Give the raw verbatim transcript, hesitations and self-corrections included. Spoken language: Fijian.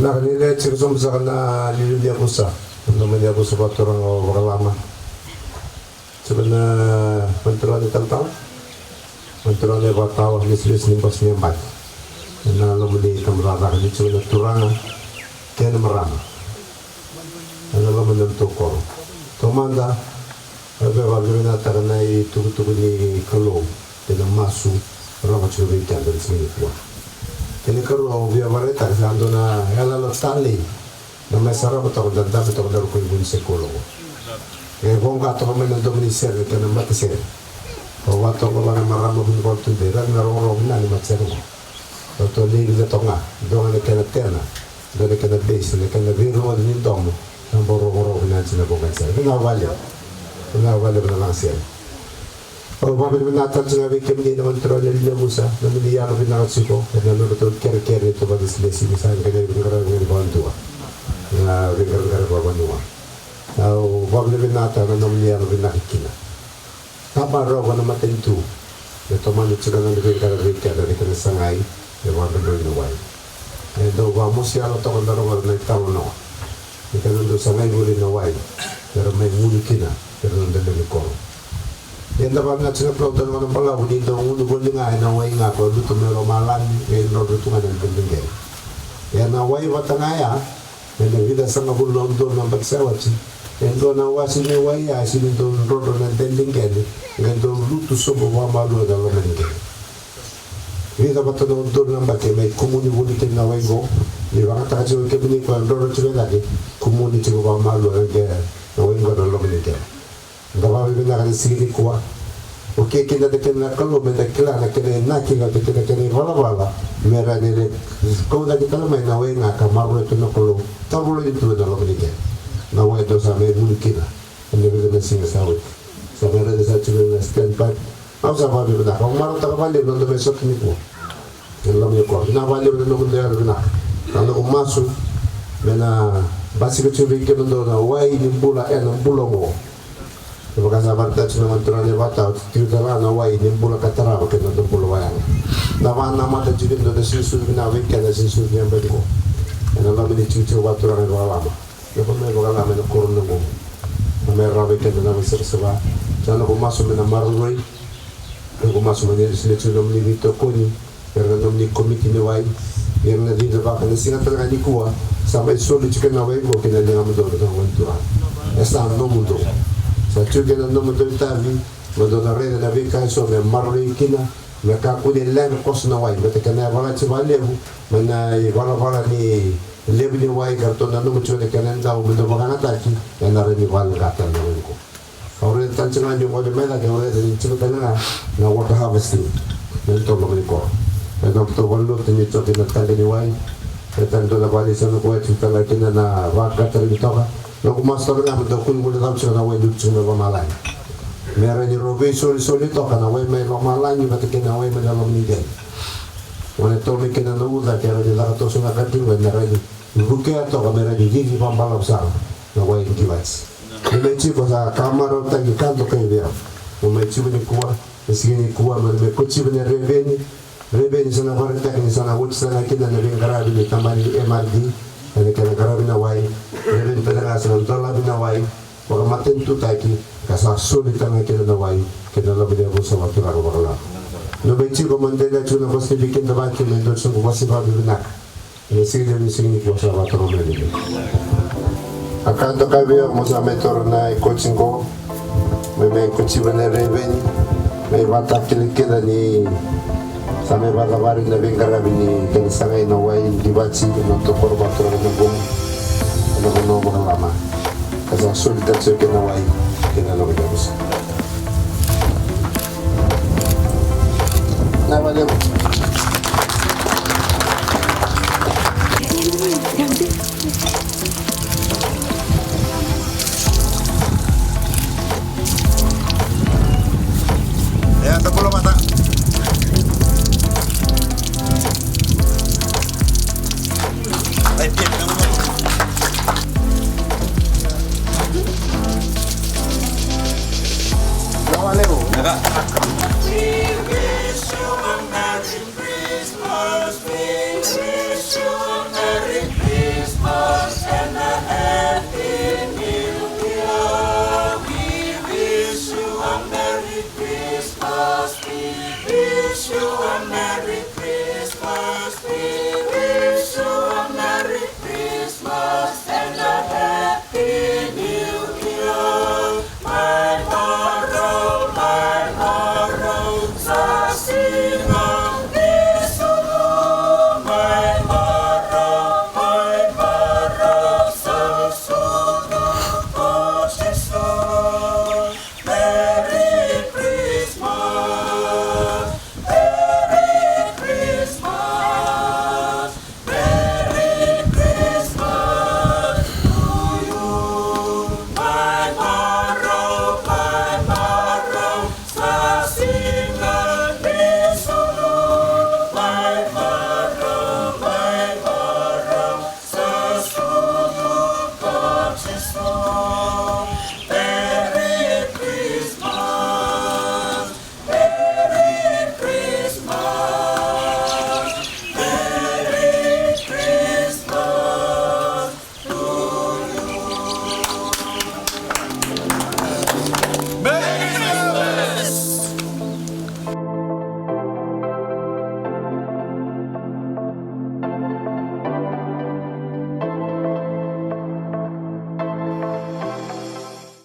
Vinaka ni lewe tiko sobu saka na liuliu ni yavusa. Na domo ni yavusa vakaturaga o Vakalama. Tiko na maturaga ni talatala. Maturaga ni vakatawa, lesilesi ni basi ni yabaki. Ena loma ni tabacakacaka ni tiko na turaga kei na marama. Ena loma ni nodatou koro. Taumada, au via vakavinavinakataka na itukutuku ni Kalou kei na masu e rogo tiko vei keda ena siga nikua. Kena ikarua, au via vakaraitaka sa dua na yalayala talei na mai sarava toka, da dabe toka, da rokoi vu ni sekolo qo. E voqa toka mai na domo ni sere kei na matasere. Au vakatoka vaka na marama vunivola tudei, raica na rogorogo vinaka ni matasere qo. Ratou lei vica toka ga, dua ga na kena tena, dua na kena base, na kena veirogoci ni domo. Sa bau rogorogo vinaka tiko na voqa ni sere. Vinaka vakalevu. Vinaka vakalevu na lagasere. Au vakavinavinaka tale tiko ga vei kemuni na gone turaga na liuliu ni yavusa, nomuni yalo vinaka tiko ena nodratou kerekere ni tou vakalesilesi ni sa qai veiqaravi ga ni vakadua, na veiqaravi ga ni vakavanua. Au vakavinavinaka tale na nomuni yalo vinaka kina. Tabaroko na matanitu me tomana tiko na nodra veiqaravi vei keda ni kena sagai me vakadrodroi na wai. E dau vakamosi yalo toka, da rogoca na italanoa ni kena dau sagai voli na wai me ra mai gunu kina vei ira na noda lewe ni koro. Ia da vakavinaka tiko na Kalou, da na gone balavu ni dau gunu voli ga ena wai ga ko lutu mai lomalagi, qai drodro tu ga na deliqeli. Ia na wai vata ga ya, ena vica sagavulu na udolu na yabaki sa oti, e dua na wase ni wai ya e sega ni dau drodro na deliqeli, qai dau lutu sobu vakamalua ena loma ni qele. Vica vata na udolu na yabaki e mai kumuni voli kina na wai qo. Ni vakayagataka tiko kemuni koya drodro tiko e cake, kumuni tiko vakamalua na qele, na wai qo ena loma ni qele. Da vakavinavinaka ena siga nikua. Okei, keda, da kena na Kalou, meda kila na kena inaki, na kena, kena ivalavala, me rawa ni kaucaki tale mai na wai ga ka maroroi tu na Kalou, tavale tu ena loma ni qele. Na wai dau sa mai gunu kina ena vica na siga sa oti. Sa mai raica sa tiko na standpipe. Au sa vakavinavinaka, au marautaka vakalevu na noda mai sota nikua. Ena loma ni koro, vinaka vakalevu na nomudou yalo vinaka. Na noqu masu me na basika tiko vei kemudou na wai ni bula ena bula oqo. Kevaka sa vakaraitaka tiko na gone turaga na ivakatawa, tiko tale ga na wai ni bula ka tarava kei na noda bula vakayago. Na vakanamata tiko kina na sucuna vinaka vei keda, na sucuna ni yabaki oqo. Ena loma ni tikotiko vakaturaga ni Vakalama. Na Vakalama ena koro na Gumu. Na mai rawa vei keda na veisavasava. Sa noqu masu me na maroroi. Noqu masu me na lesilesi na nomuni veitokoni. Ira na nomuni komiti ni wai, ira na cicivaka na siga tale ga nikua, sa mai soli tiko na wai qo ki na ligamudou na gone turaga. E sa nomudou. Sa tiko kina na nomudou itavi, mo dou na raica na veika eso me maroroi kina, me kakua ni leqa koso na wai, baleta kena yavalati vakalevu mai na ivalavala ni levu ni wai ka ratou nanuma tiko na kena dau me dau vakayagataki, ena rawa ni vakaleqataki na wai qo. Au raica tale tiko ga ni gole mai cake, au raica ni tiko tale ga na water harvesting ena nodatou loma ni koro. Ena nodatou valenilotu ni tiko kina na taqe ni wai. E tale dua na vale sa na koya tiko tale ga kina na vakatara ni toka. Noqu masu tale ga me dau kua ni guilecava tiko na wai lutu tiko mai lomalagi. Me rawa ni rau veisolisoli toka na wai mai lomalagi vata kei na wai mai na loma ni qele. Gone tau mai kina na uca, ke rawa ni caka toso na ka tiko, ena rawa ni vukea toka me rawa ni cici vakabalavu sara na wai ni divati. Ni mai tiko sa ka marautaki, ka dokai vei au. Mo mai tiko nikua, na siga nikua, mo mai kotiva na reveni. Reveni sa na vakaraitaki ni sa na oti sara ga kina na veiqaravi ni tabana ni M R D, ena kena qaravi na wai. Reveni tale ga sa na dolavi na wai, vakamatanitutaki, ka sa soli tale ga kina na wai ki na loma ni yavusa vakaturaga Vakalama. Mo mai tiko, mo dela tiko na vosa ni veikidavaki, me dua tiko na vosa vakavinavinaka. Ena siga levu ni siga nikua sa vakatoro mai vei. A ka dokai vei au mo sa mai toro na ikoci qo, me mai kotiva na reveni, me vakatakilakila ni sa mai vakacavari na veiqaravi ni kena sagai na wai ni divati ena nodatou koro vakaturaga na Gumu, ena vanua o Vakalama. Ka sa soli tale tiko kina na wai kei na loma ni yavusa. Na vale. E, da bula vata. Ai, pia, pia, pia. Vinaka. Miss you, America.